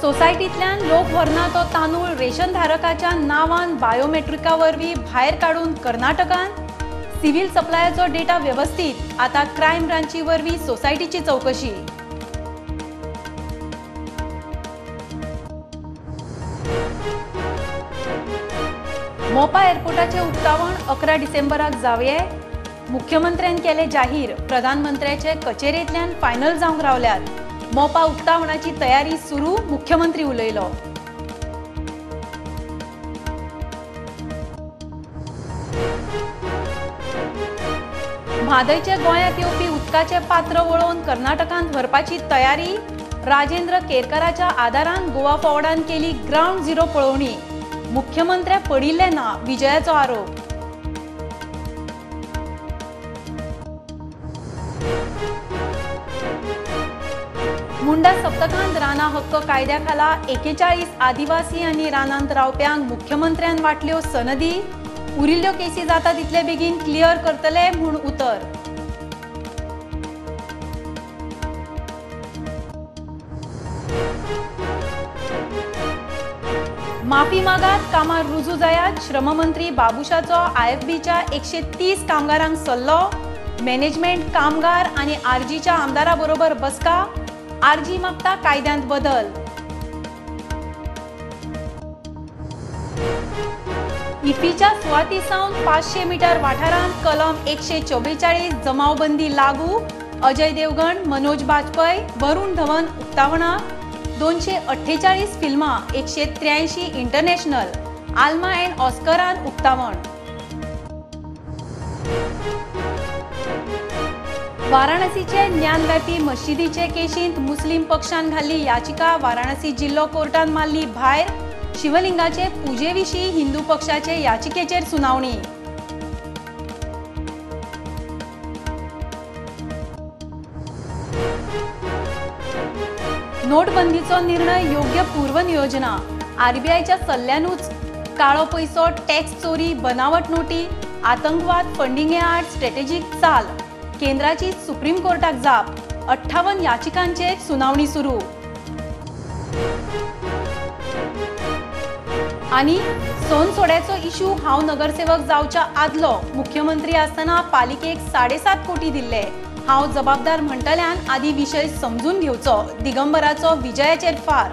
सोसायटींतल्यान लोक व्हरना तो तांदूळ रेशन धारकाच्या नांवान बायोमेट्रिका वरवीं भायर काडून कर्नाटकान. सिव्हिल सप्लायाचो डेटा व्यवस्थीत, आता क्रायम ब्रांची वरवीं सोसायटीची चवकशी. मोपा एअरपोर्टाचे उक्तावण 11 डिसेंबराक जावये, मुख्यमंत्र्यान केले जाहीर. प्रधानमंत्र्याचे कचेरेंतल्यान फायनल जावंक रावल्यात. मोपा उक्तावणाची तयारी सुरू, मुख्यमंत्री उलयलो. म्हादयचे गोंयांत येवपी उदकाचे पात्र वळोवन कर्नाटकांत व्हरपाची तयारी. राजेंद्र केरकराच्या आदारान गोवा फॉरवर्डान केली ग्रावंड झिरो पळोवणी. मुख्यमंत्र्या पडिल्ले ना, विजयाचो आरोप. मुंडा सप्तकांत राना हक्क कायद्या खाला 41 आदिवासी आनी रानांत रावप्यांक मुख्यमंत्र्यान वाटल्यो सनदी. उरिल्ल्यो केसी जाता तितले बेगीन क्लियर करतले म्हूण उतर. माफी मागात, कामार रुजू जायात, श्रममंत्री बाबुशाचो आयएफबीच्या 130 कामगारांक सल्लो. मॅनेजमेंट, कामगार आनी आरजीच्या आमदारा बरोबर बसका. आरजी मागता कायद्यांत बदल. इफीच्या सुवाती सावन 500 मीटर वाठारांत कलम 144 जमावबंदी लागू. अजय देवगण, मनोज बाजपेयी, वरुण धवन उक्तावणाक. 248 फिल्मां, 183 इंटरनॅशनल. आल्मा अँड ऑस्करान उक्तावण. वाराणसीचे ज्ञानव्यापी मशिदीचे केशींत मुस्लीम पक्षान घाल्ली याचिका वाराणसी जिल्लो कोर्टान मारली भायर. शिवलिंगाचे पुजे विशीं हिंदू पक्षाचे याचिकेचेर सुनावणी. नोटबंदीचो निर्णय योग्य पूर्वनियोजना, आरबीआयच्या सल्ल्यानूच. काळो पैसो, टॅक्स चोरी, बनावट नोटी, आतंकवाद फंडिंगे आड स्ट्रॅटेजीक चाल. केंद्राची सुप्रीम कोर्टाक जाप. 58 याचिकांचेर सुनावणी सुरू. आनी सोनसोड्याचो इश्यू हांव नगरसेवक जावच्या आदलो, मुख्यमंत्री आसतना पालिकेक 7.5 कोटी दिल्ले. हांव जबाबदार म्हणटल्यान आदी विशय समजून घेवचो, दिगंबराचो विजयाचेर फार.